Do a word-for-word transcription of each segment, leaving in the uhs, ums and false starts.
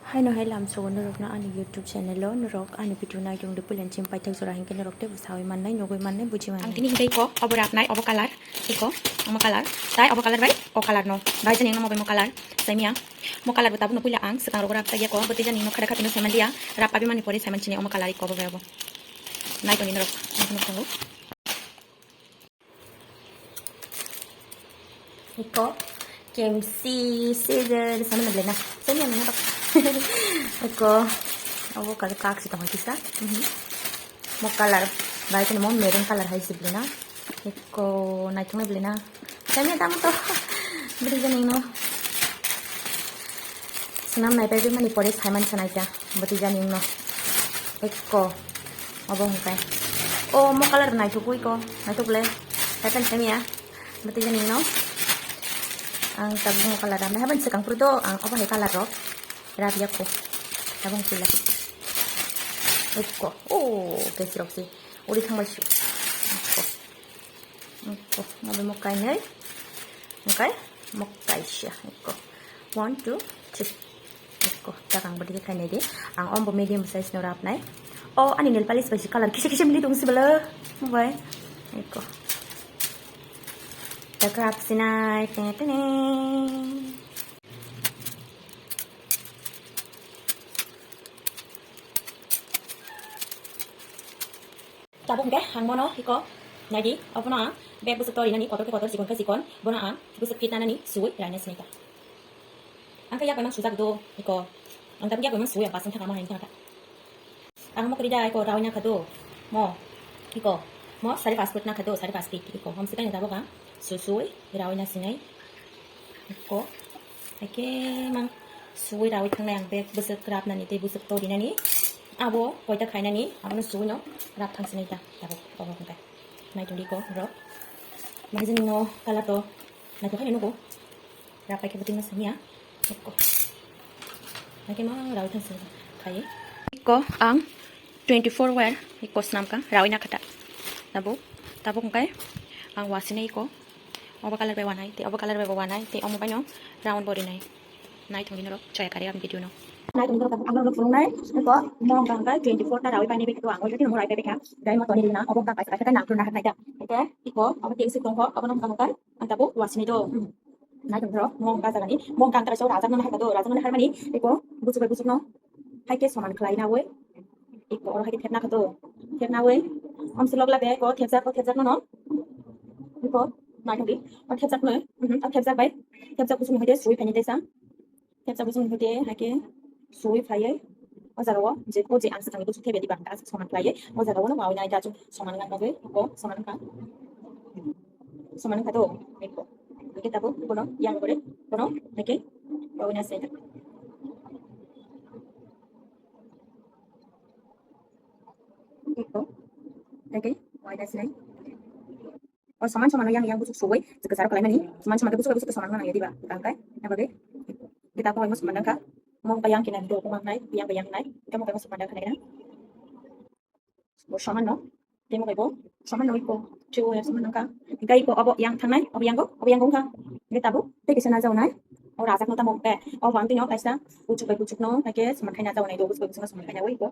Haino hai lamsogo norokno ani YouTube channel o norok ani video naitongdi puila chini paithak jora hinkhe norok teibo sawi mannai, nugwi mannai, buji mannai. Ang tini hinkhe iko obo rapnai, obo colour, iko omo colour, tai obo colour bai o colour no bai jani no mo bai mo colour saimya. Mo colour bo tabukno puila ang swkang rogo rap taiya ko, bwtwi jani no khada khatino saimanliya, rap pabi mani pore saiman chini omo colour iko obo bai obo. Naitongdi norok, ang phano tongo. Iko kemsi sejer sana na blena. Sanya mana tak. Iko abo kal kak sita hoi kisa. Mhm. Mo colour bai kene mo mereng colour hai si blena. Iko naitung na blena. Sanya tamu to. Beri jani no. Snam nai pai mani pore saiman sanai ta. Bati jani no. Ekko. Obo hwnkhe. O mo colour naithok ui ko. Naithok le. Hakan semiya. Bati jani no. Ang tabuk mo colour ram. Haban swkang puro do ang obo hai colour rok. Rab yak ko. Tabung pila. Ekko. O, kesi rok si. Uri thang bai su. Ekko. Ekko. Mo bai mo kainai. Oke. Mo kaisa. Ekko. One, two, three. Ekko, takang bwdike khainai di. Ang ombo medium size no rapnai. O, ani nail polish bai si colour kisa kisa mili tong si bwle. Bai. Ekko. Tak rap sinai. Tene, tene. Tabuk hwnkhe ang bono iko naidi, obono ang bag bwswk torinani kotor khe kotor, chikon khe chikon, bono ang bwswk fit nanani suwi raina sinai ta. Ang khe yak bai mang sujak do iko, ang tabuk yak bai mang suwi ang basang thangma hai thangta. Ang mo kwrwi da iko rawi nakha do, mo iko, mo sari pas foot nakha do, sari pas feet iko, hom swkang tabuk ang su suwi rawi na sinai iko. Haikhe mang suwi rawi thangnai ang bag bwswk rapnani tei bwswk torinani. Abo koita khainani, abono suwino rap thang sinai ta, tabuk, tabuk hwnkhe. Naitongdi ko, bro. Bahai jani no colour to naithok haino nugo. Rap paikhe bwtwi ma simiya. Ekko. Haikhe mang rawi thang sinai ta, khai. Ko ang twenty four wire, iko snamkha, rawi nakha ta. Tabuk, tabuk hwnkhe ang wasinai iko. Obo colour bai wanai, tei obo colour bai bo wanai, tei omo baino round bo rinai. Naithokdi norok, chaya kari ang video no. Naithokdi norok, ang norok phunuknai, eko, mo hwnkha hwnkhe twenty four ta rawi painai bai khe ang already norok rai pai kha. Dai mo toni rina, obo hwnkha kaisa kaisa khe nangkuk nangkuk nai ta. Hwnkhe, eko, obo tei swk tongkho, obo no hwnkha hwnkhe, ang tabuk wasini do. Naithokdi norok, mo hwnkha jagani, mo hwnkha hwnkhe kaisa rajak no nahar kha do, rajak no nahar mani, eko, buchuk bai buchuk no, hai khe soman khlai nawi. Eko oro hai khe thepna kha do. Thepna wi. Om silok lage eko thepjak, o thepjak no no. Eko naithokdi. O thepjak no. Mhm, o thepjak bai. Thepjak busung hoite sui phani tesa. Thepjak busung hoite hai khe sui phaiye. O jaga o je ko je ang swkang ni busung thebe diba ta soman khlaiye. O jaga o no wawi nai ta chung soman nang bagwi. Eko soman kha. Soman kha do. Eko. Eke tabo kono yang gore. Kono eke. Wawi na sai ta. Eko, eke, waida sinai. O soman soman yang yang busuk suwai, jika sarap kalai mani, soman soman busuk busuk soman mana ya diba, tangkai, apa ge? Kita ko emos mandang ka, mo ka yang kina do ko mang nai, yang ka yang nai, kita mo ka emos mandang ka nai na. Bo soman no, temo ka bo, soman no iko, chu ya soman ka, gai ko abo yang thangnai, abo yang go, abo yang go ka, kita bo, te kisa na jau nai, o rajak no tamo ke, o bang tino kaisa, buchuk bai buchuk no, ke soman kai na jau nai do, busuk busuk soman kai na wai ko.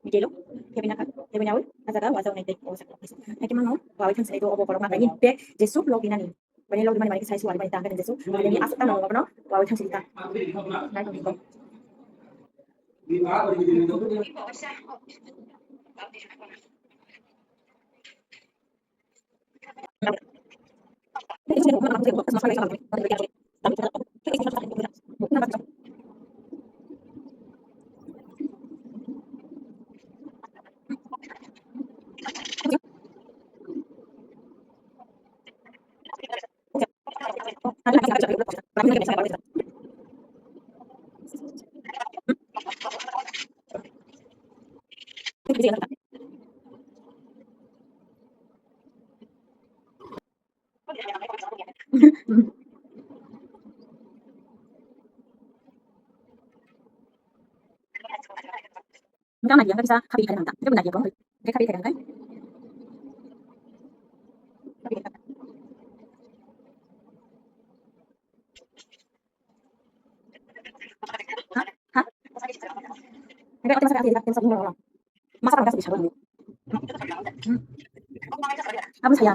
Video lo, kebina ka, kebina wi, ajaga waja unai tei, o sakno. Hai khe mano, wawi thang sai do, obo borok ma kaini bag, jesu log inani. Bani log mani mani sai suwali mani tang kani jesu, bani asuk tang obo no, wawi thang sai ta. Nai tong ko. Engkau nadia, engkau bisa, kapi ikan mantap. Itu benar dia, kong. Dia kapi ikan, kan? Kapi ikan. Hah? Hah? Hingke o masa kati masa bini rok. Masa kati masa bini rok. Aboni saya.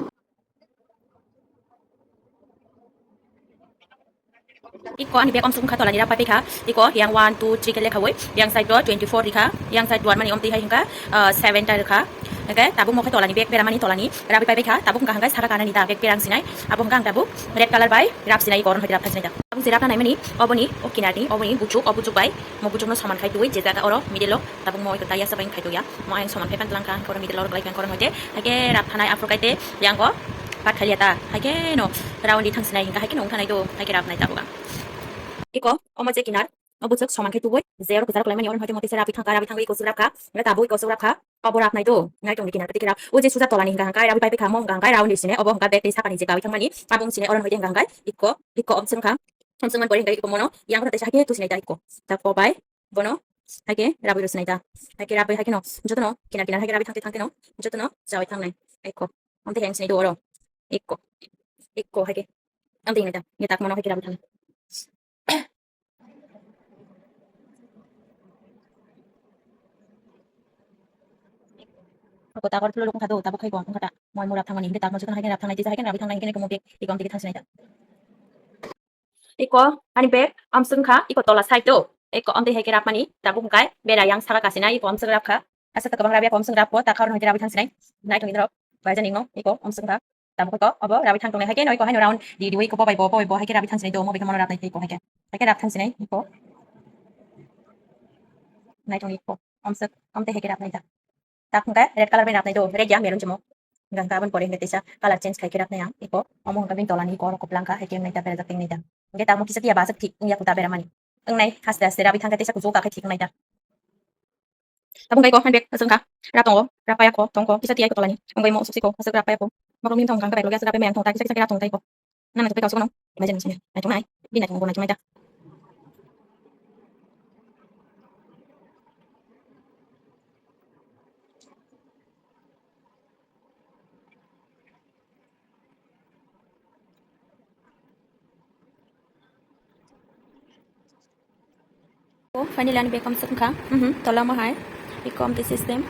Iko ani bag omsuk wngkha tolani rap pai kha. Iko yang one, two, three khe lekha oi. Yang side o twenty-four rikha. Yang side o mani omtwi hai hingkha, ah, seven ta rikha. Hingke tabuk mo khe tolani bag bera mani tolani rap pai kha. Tabuk hingkha hingkha saka kanani da bag berang sinai. Abo hingkha ang tabuk red color bai rap sinai, iko oron hoi rap sinai da. Tabuk je rap nai mani oboni o kinarni oboni buchuk o buchuk bai mo buchuk no soman khai twi je jaga oro middle o. Tabuk mo iko taya sabai khai tuya. Mo ayang soman khai pan tlang kha, oro middle o rok lai kha, oro hoite. Haike rap thanai aphuru kaite yang o pat khai liya ta. Haike no round di thang sinai hingka haike no wng thanai do. Haike rap nai tabuk ang. Iko omo je kinar, o buchuk soman khai tubui. Je oro kwcharo kwlai mani oro hoite mo tisa rap thang ka, rap thang iko suk rap kha. Tabuk iko suk rap kha. Obo rap nai do. Nai tong di kinar pati khe rap. O je suja tolani hingka hingka rap pai pai kha mo hingka hingka round di sine. Obo hingka bag tei sakani je kawi thang mani. Abo sine oro hoite hingka hingka iko, iko omsuk kha. Omsuk man pore hingka iko mono. Yang oro tisa haike tu sinai ta iko. Ta ko bai. Bono haike rabai rw sinai ta. Haike rabai haike no jotono kinar kinar haike rabai thangte thangte no jotono jawai thangnai. Eko. Amte heng sinai do oro. Eko. Eko haike. Amte hinai ta. Nge tak mono haike rabai thang. Ako takor plo lokong kado tabok haiko angkata. Moi mura thangmani hinde tak mo jotono haike rap thangnai tisa haike rabai thangnai haike eko mo bag eko amte thang sinai ta. Iko ani bag amswk wngkha, iko tola side o. Iko amtwi hai khe rapmani tabuk hwnkhe bera yang saka kasinai, iko amswk rapkha. Aswk kwbang rabya, iko amswk rapkho, ta khoroknwi khe rabwi thang sinai. Naithok ni norok, bai jani no, iko amswk wngkha. Tabuk iko obo rabwi thang tongnai, hai khe no iko haino round di di iko bai bo, bo bai bo hai khe rabwi thang sinai, do mo bai khe mono rapnai khe iko hai khe. Hai khe rap thang sinai, iko. Naithok ni iko amswk, amtwi hai khe rapnai ta. Tak hwnkhe red color bai napnai do, red ya maroon chwmo. Hwnkhe aboni pore hwnkhe teisa color change khai khe rapnai ang. Iko omo hwnkhe bini tolani iko oro kwplangkha, hai khe wngnai ta berajak wngnai ta. Hwnkhe tamo kisa phiya bachak thik wngya kho ta beramani. Wngnai haste haste rabwi thangkhe teisa kuchuk kakhe thik wngnai ta. Tabuk hwnkhe iko handbag aswk wngkha. Rap tongo, rap paya kho, tongkho, kisa phiya iko tolani. Wngwi mo usuk siko, aswk rap paya kho. Borok ni thong hwnkhe bai logya aswk rap maya thong ta kisa kisa rap tong ta iko. Nana thapai kausuk no. Bai jani sanya. Naitung nai. Bini naitung bo naitung nai ta. Oh, finally ani bag amswk wngkha. Mhm, tola omo hai. Iko amtwi system.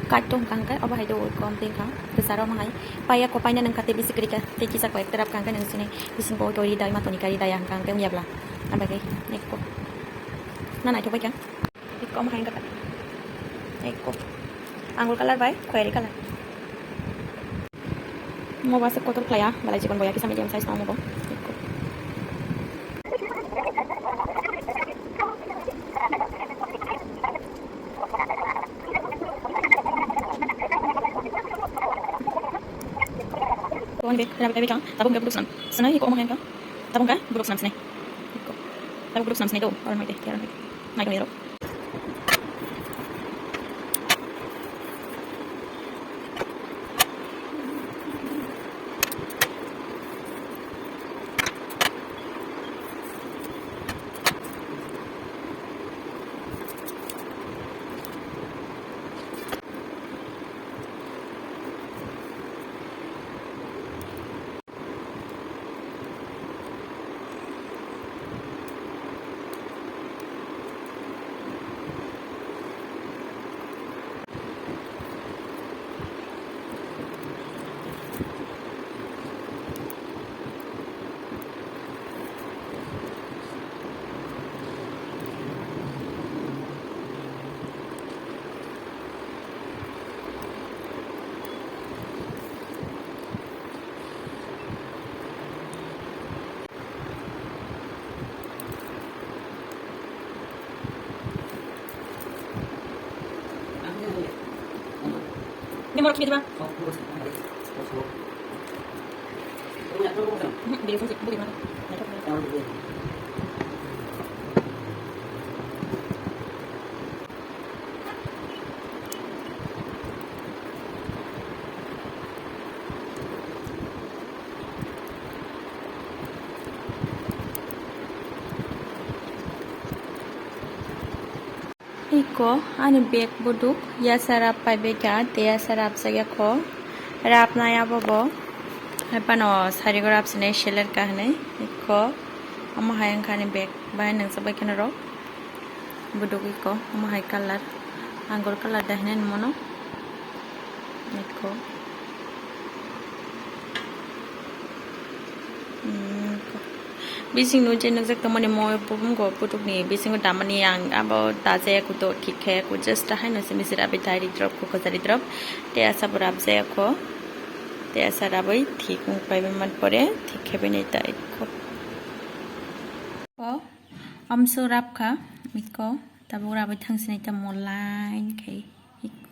Card to hwnkha hwnkhe, obo hai do iko amtwi wngkha. Kwcharo omo hai. Paya ko paina nangkha tei bisi kwrwi kha. Tei kisa koi ekta rap kha hwnkhe nang sini. Bising bo tori dai ma toni kari dai hwnkha hwnkhe wngya bla. Abagwi iko. Na naithok bai kha. Iko omo hai wngkha. Iko. Angul color bai, khoyari color. Mo ba se kotor khlaiya, belai chikon boya kisa medium size tong mo bo. Kon bek rabi rabi tang, tabung bek buduk senam. Senai ko mo hen ka. Tabung ka buduk senam senai. Tabung buduk senam senai do, orang mai de, orang mai. Mai ko ni ro. Ini mau kini, Bang? Iko ani bag buduk yasa rap pai beka te yasa rap saya kho rap nai abo bo hai pano sari go rap sinai seler ka hinui iko omo hai wngkha ani bag bai nang sabai kheno rok. Buduk iko, omo hai colour, anggur colour da hinwi mono. Iko. Hmm, bising nung je nungjak tongmani mo bumung go buduk ni bisingo damani ang abo dajaya kudo thik khe ku just haino se misir abi diary drop ku kwchari drop te asa bo rabjaya ko te asa rabwi thik wng pai man pore thik khe bini tai ko. Amso rap kha, iko, tabuk rabwi thang sinai tamo line khai, iko.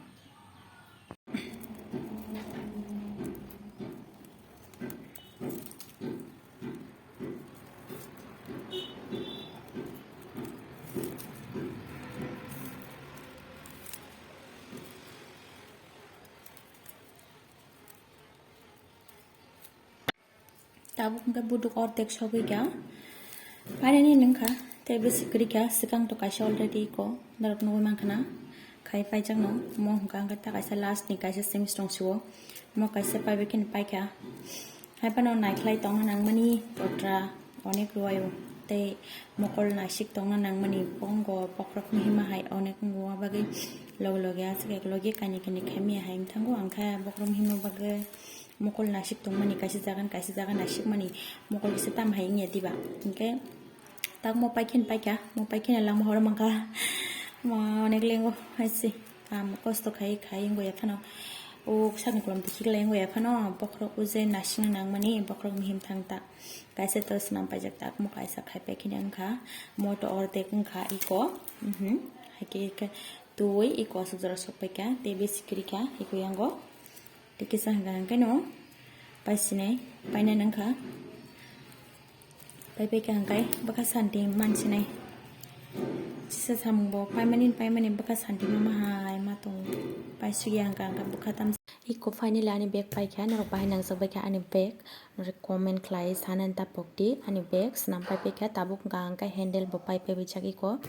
Tabuk hwnkhe buduk ordek sogwi kha. Painani nungkha, tei bwswk kwrwi kha, swkang to kaisa already iko, norok nugwi mankha na, khai paijakno. Omo hwnkha hwnkhe ta kaisa last ni kaisa semi strong sio, omo kaisa paibai kheno paikha. Haiphano naikhlai tongna nangmani potra onek rwio, tei mokol naisik tongna nangmani bongo bokhorok mihima hai onek wngwi bagwi logi logi aswk ek logi kainwi kainwi khaimya hai wngthango, angkhe bokhorok mihima bagwi. Mokol naisik tongmani kaisa jaga ni kaisa jaga naisikmani mokol kisa tam hai wngya diba? Hinkhe tak mo paikhe paikha, mo paikhe langma horo mankha. Mo onek lengo haisi kam kosto khai khai wngya phano. O sakni kolom tikhik lai wngya phano bokhorok o je naisingna nangmani bokhorok mihim thang ta kaisa to swnam paijak tak mo kaisa khai paikhe wngkha. Mo to ordek wngkha iko. Mhm. Haikhe twi iko aswk jora sok paikha tei besi kwrwi kha iko yango. Tei kisa hwnkha hwnkhe no paisinai, painani wngkha. Paipai kha hwnkhe bwkha santi mansinai. Sisa samung bo paimani paimani bwkha santi mama hai ma tongo. Paisugya hwnkha hwnkhe bwkha tam. Iko finally ani bag paikha, norok bahai nangjak baikha ani bag. Norok comment khlai sanani tapokdi ani bag swnam paipai kha, tabuk hwnkha hwnkhe handle bo paipai bijak iko.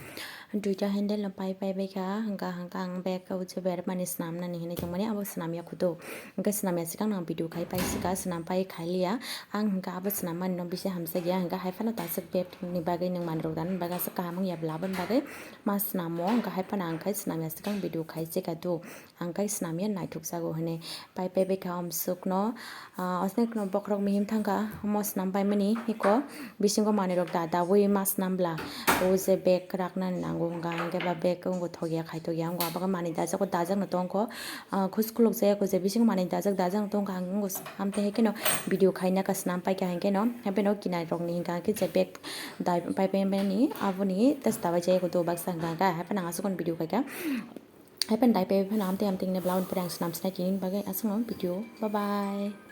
Duita handle no pai pai bai kha, hwnkha hwnkha ang bag o je bermani swnamnani hinwi tongmani abo swnamya kudu. Hwnkhe swnamya swkang no ang video khai pai sika, swnam pai khai liya. Ang hwnkha abo swnam mani no bisi hamjakya, hwnkha hai phano taswk bag ni bagwi nwng manwirok dana bagwi aswk kaham wngya bwla aboni bagwi ma swnamo, hwnkha hai phano ang khai swnamya swkang video khai sika do. Ang khai swnamya naithokjago hinwi pai pai bai kha omswkno. Ah, oswkno bokhorok mihim thangkha, omo swnam paimani iko bisingo manwirok da daui ma swnam bwla. O je bag raknani nango hwnkha, hwnkhe ba bag wngkha thokya khai tokya wngkha, abo khe manwi dajago dajakno tongkho. Ah, khusk khuluk jaya kho je bisingo manwi dajak dajakno tongkha, ang wngkha amtwi hai kheno video khaina kha swnam paikha, hwnkhe no haibeno kinai rokni hwnkha khe je bag dai pai paimani aboni testa bai jaya kho do baksa hwnkha, haiphano ang aswkno video khaikha. Hai pen dai pe phano amtwi amtwi hwnwi bwla abo ni pore ang swnam sinai tini bagwi aswkno video. Bye bye.